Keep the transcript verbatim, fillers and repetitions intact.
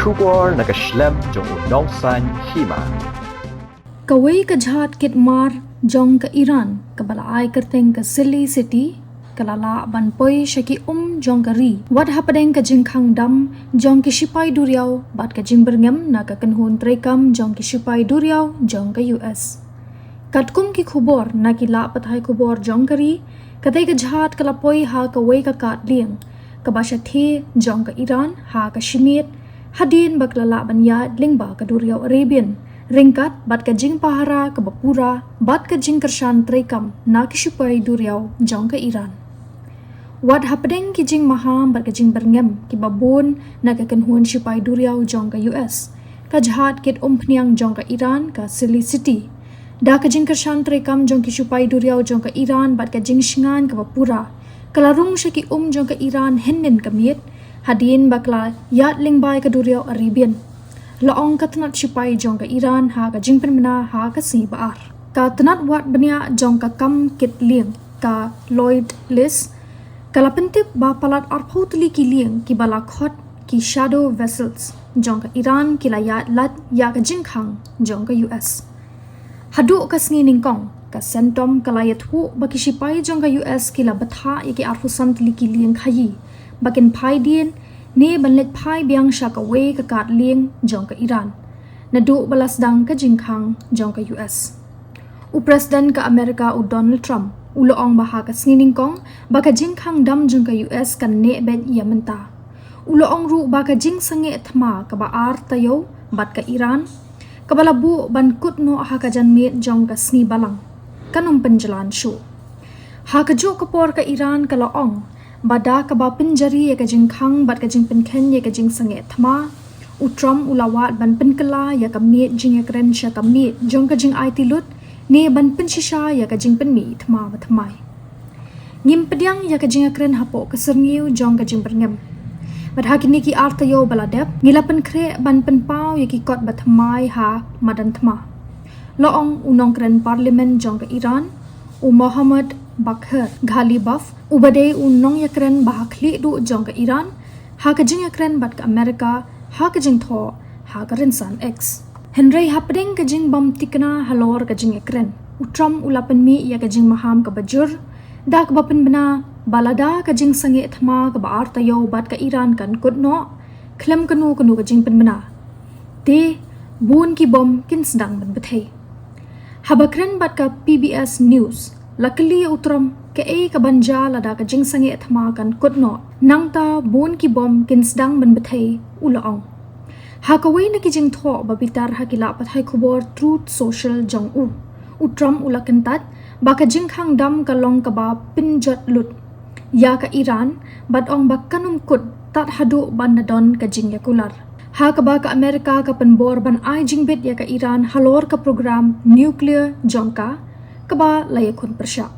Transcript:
Khubor na ka shlem jong u nongsaiñ hima. Kawei ka jhad kit mar jong ka Iran kaba la ai kyrteng ka Silly City ka la lah ban poi sha ki um jong ka ri wat hapdeng ka jingkhang dam jong ki shipai duriaw bad ka jingbyrngem na ka kynhun treikam jong ki shipai duriaw jong ka U S. Katkum ki khubor na ki lad pathai khubor jong ka ri, katei ka jhad ka la poi ha kawei ka kad lieng kaba shatei jong ka Iran ha ka shimiet, hadien ba ka la lah ban ïaid lyngba ka duriaw Arabian ryngkat bad ka jingpahara kaba pura bad ka jingkyrshan treikam na ki shipai duriaw jong ka Iran. Wat hapdeng ki jingmaham bad ka jingbyrngem kiba bun na ka kynhun shipai duriaw jong ka U S, ka jhad kit umphniang jong ka Iran ka Silly City, da ka jingkyrshan treikam jong ki shipai duriaw jong ka Iran bad ka jingshngaiñ kaba pura, ka la rung sha ki um jong ka Iran hynnin ka miet, hadien ba ka la ïaid lyngba ka duriaw Arabian, la ong ka tnat shipai jong ka Iran ha ka jingpynbna ha ka sngi ba ar. Ka tnat wad bniah jong ka kam kit lieng, ka Lloyd List, ka la pyntip ba palat arphew tylli ki lieng kiba la khot ki shadow vessels jong ka Iran ki la ïaid lait ïa ka jingkhang jong ka U S. Haduh ka sngi nyngkong, ka CENTCOM ka la ïathuh ba ki shipai jong ka U S ki la bthah ïa ki arphew san tylli ki lieng khaïi ba kin phai dien ne ban leit phai biang sha kawei ka kad lieng jong ka Iran naduh ba la sdang ka jingkhang jong ka U S. U President ka Amerika u Donald Trump u la ong ba ha ka sngi nyngkong ba ka jingkhang dam jong ka U S kan neh beit ïa mynta. U la ong ruh ba ka jingsangeh thma kaba ar taïew bad ka Iran, kaba la buh ban kut noh ha ka janmiet jong ka sngi Balang, kan ym pynjlan shuh. Ha kajuh ka por ka Iran ka la ong ba da kaba pynjari ïa ka jingkhang bad ka jingpynkheiñ ïa ka jingsangeh thma, u Trump u la wad ban pynkylla ïa ka miet jingïakren sha ka miet jong ka jingaiti lut ne ban pynshisha ïa ka jingpynmih thma ba thymmai. Ngim pdiang ïa ka jingïakren hapoh ka syrngiew jong ka jingbyrngem. Bad ha kine ki ar taïew ba la dep, ngi la pynkhreh ban pynpaw ïa ki kot ba thymmai ha madan thma, la ong u nongkren parliament jong ka Iran, u Mohammad Bagher Ghalibaf, uba dei u nongïakren ba ha khlieh duh jong ka Iran ha ka jingïakren bad ka Amerika ha ka jingthoh ha ka rynsan X. Hynrei hapdeng ka jingbym thikna halor ka jingïakren, u Trump u la pynmih ïa ka jingmaham kaba jur da kaba pynbna ba lada ka jingsangeh thma kaba ar taïew bad ka Iran kan kut noh khlem kano kano ka jingpynbna, te bun ki bom kin sdang ban bthei. Haba kren bad ka P B S News, la kylli ïa u Trump kaei kaban jia lada ka jingsangeh thma kan kut noh, nangta bun ki bom kin sdang ban bthei, u la ong. Ha kawei na ki jingthoh ba bitar ha ki lad pathai khubor Truth Social jong u, u Trump u la kyntait ba ka jingkhang dam ka long kaba pynjot lut ïa ka Iran bad ong ba kan ym kut tad haduh ban da don ka jingïakular, ha kaba ka Amerika ka pynbor ban ai jingbit ïa ka Iran halor ka program nuclear jong ka kaba la ïakhun pyrshah.